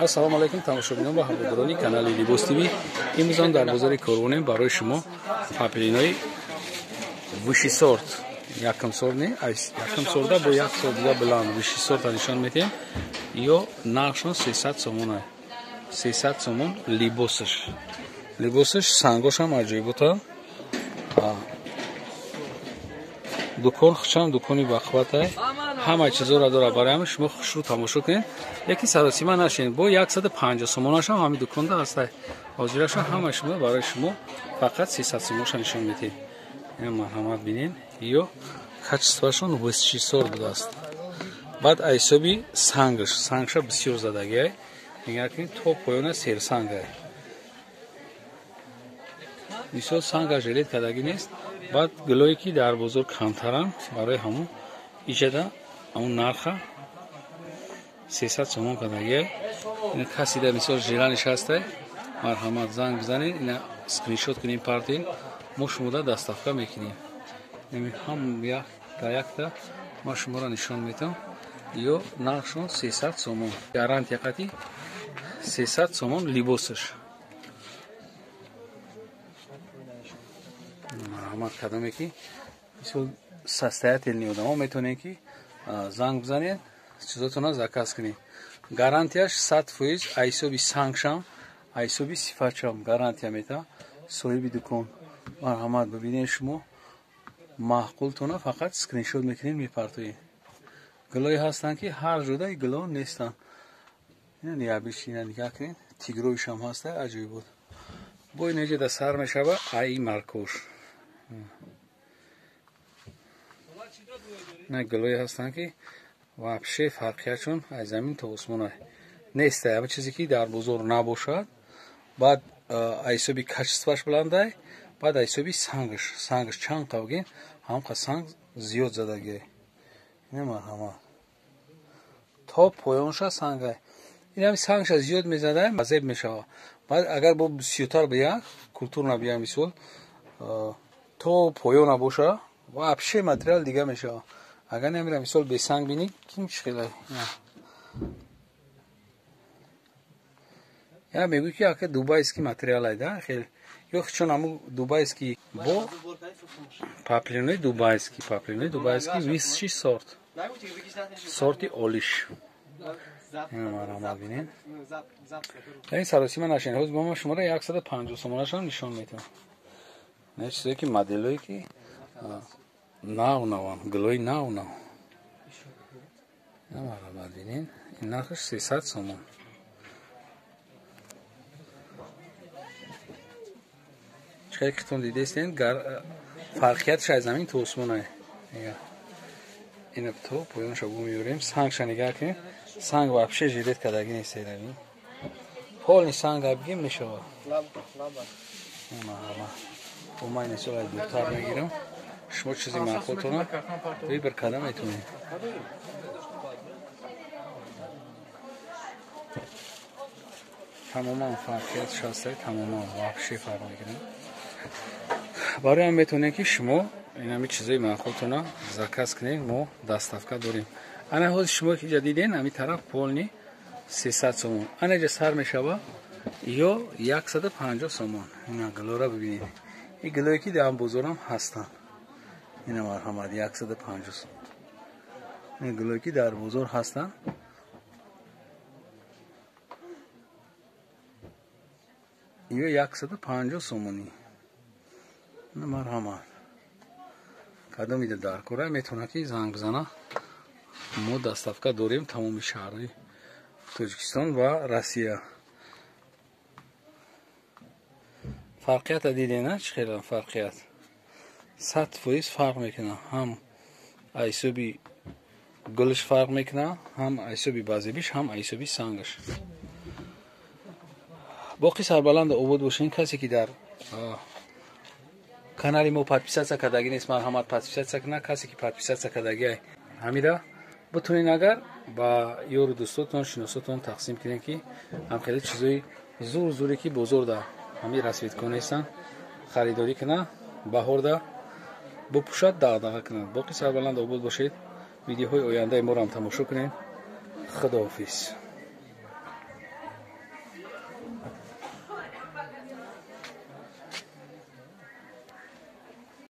Ассалому алайкум тамошобинон ва ҳамватанони канали Либос ТВ. Имрӯз ҳам дар бозори Корвонем барои шумо папелинои высший сорт, якум сорт не, якум сорта бо як сорт дига баланд высший сорта нишон медиҳем. Ё нархшон 300 сомон. 300 сомон либосаш. Либосаш сангошам аҷоибота. Дукон хучам дукони бақватай. Ҳама чизоро дора барои ҳама шумо хушрӯ тамошо кунед. Яки саросима нашин. Бо 150 сомонашам ҳами дуконда ҳастай. Ҳозираша ҳама шумо барои шумо фақат 300 сомонша нишон медиҳем. Ина марҳамат бинед. Ё качествоашон высший сорт будааст. Баъд ҳисоби сангаш, сангша бисёр задагиай. Нигар кунед то поёна серсангай. Мисол санга жилет кардагӣ нест. Баъд гулое ки дар бозор камтаранд барои ҳамон иҷада ҳамон нарха 300 сомон кардагиай. Ина касида мисол желаниш ҳастай, марҳамат занг бизанед, ина скриншот кунем партин, мо шумода доставка мекунем. Ҳам якта якта ма шуморо нишон медиҳам. Ё нархшон 300 сомон. Гарантия қати 300 сомон либосаш. Марҳамат кардаме ки мисол состоятельный одамо метавонед ки занг бизанед, чизотона заказ кунед. Гарантияш 100% ҳисоби сангшам, ҳисоби сифатшам гарантия медиҳад соҳиби дукон. Марҳамат бибинед шумо маъқултона фақат скриншот мекунед мепартоед. Гулое ҳастанд ки ҳар ҷодаи гуло нестанд. Ина ниябиш ина нигоҳ кунед, тигроишам ҳаста аҷоибот. Бо ин ҷода сар мешава аи маркош. На гулое ҳастанд ки вообще фарқиятшон аз замин то осмон нест. Ҳама чизе ки дар бозор набошад, баъд ҳисоби качествоаш баландай, баъд ҳисоби сангаш, сангаш чанд қавгин, ҳамқа санг зиёд задагиай. Ина марҳамат. То поёнша сангай. Ин ҳами сангша зиёд мезадай, азеб мешава. Баъд агар бо бисёртар бия, культурна бия мисол, то поёна боша, вообще материал дига мешава. Агар намира мисол бесанг бинӣ, ким чӣ хелай. Я мегӯй ки ака дубайский материалай да, хел. Ё чун ҳаму дубайский бо паплинои дубайский, паплинои дубайский высший сорт. Сорти олиш. Марҳамат бинед. Ин саросима нашин. Ҳозир бо ма шуморо 150 сомонашам нишон медиҳам. Не чизое ки моделое ки нав наван, гулои нав нав. Марҳамат бинед. Ин нархаш 300 сомон. Чӣ хитон дидестен, фарқиятш аз замин то осмонае. Ина то поёнша бу меёрем, сангша нигаҳ кунед. Санг вообще жилет кардагӣ нест, эравин. Полный санг бигем мешава. Марҳамат. Бо ман ин мисол аз дуртар мегирам. Шумо чизи маъқултона выбор карда метавонед. Тамоман фарқиятш ҳаста, тамоман вообще фарқ мекунад. Барои ҳам метавонед ки шумо инами чизои маъқултона заказ кунед, мо доставка дорем. Ана ҳозир шумо ки ҷа диден, ҳами тараф полни 300 сомон. Ана ҷа сар мешава ё 150 сомон. Ина гулора бибинед. Ин гулое ки дар бозорам ҳастанд. Ина марҳамат 150 сомон. Ин гулое ки дар бозор ҳастанд. Ё 150 сомонӣ. Ина марҳамат. Кадом ида дар кора метавонад ки занг бизана. Мо доставка дорем тамоми шаҳрҳои Тоҷикистон ва Россия. Фарқията дидена чӣ хела фарқият? 100% фарқ мекунад. Ҳам ҳисоби гулш фарқ мекунад, ҳам ҳисоби базебиш, ҳам ҳисоби сангаш. Боқӣ сарбаланду обод бошед. Касе ки дар канали мо подписаться кардагӣ нест, марҳамат подписаться кунад. Касе ки подписаться кардагӣ ҳамира бутунед агар ба ёру дӯстотон, шиносотон тақсим кунед ки ҳам хеле чизои зур зуре ки бозорда ҳами расветко нестанд, харидорӣ кунад, баҳорда бупӯшад, дағдаға кунад. Боқӣ сарбаланд обод бошед. Видеоҳои ояндаи моро ҳам тамошо кунед. Худоҳофиз.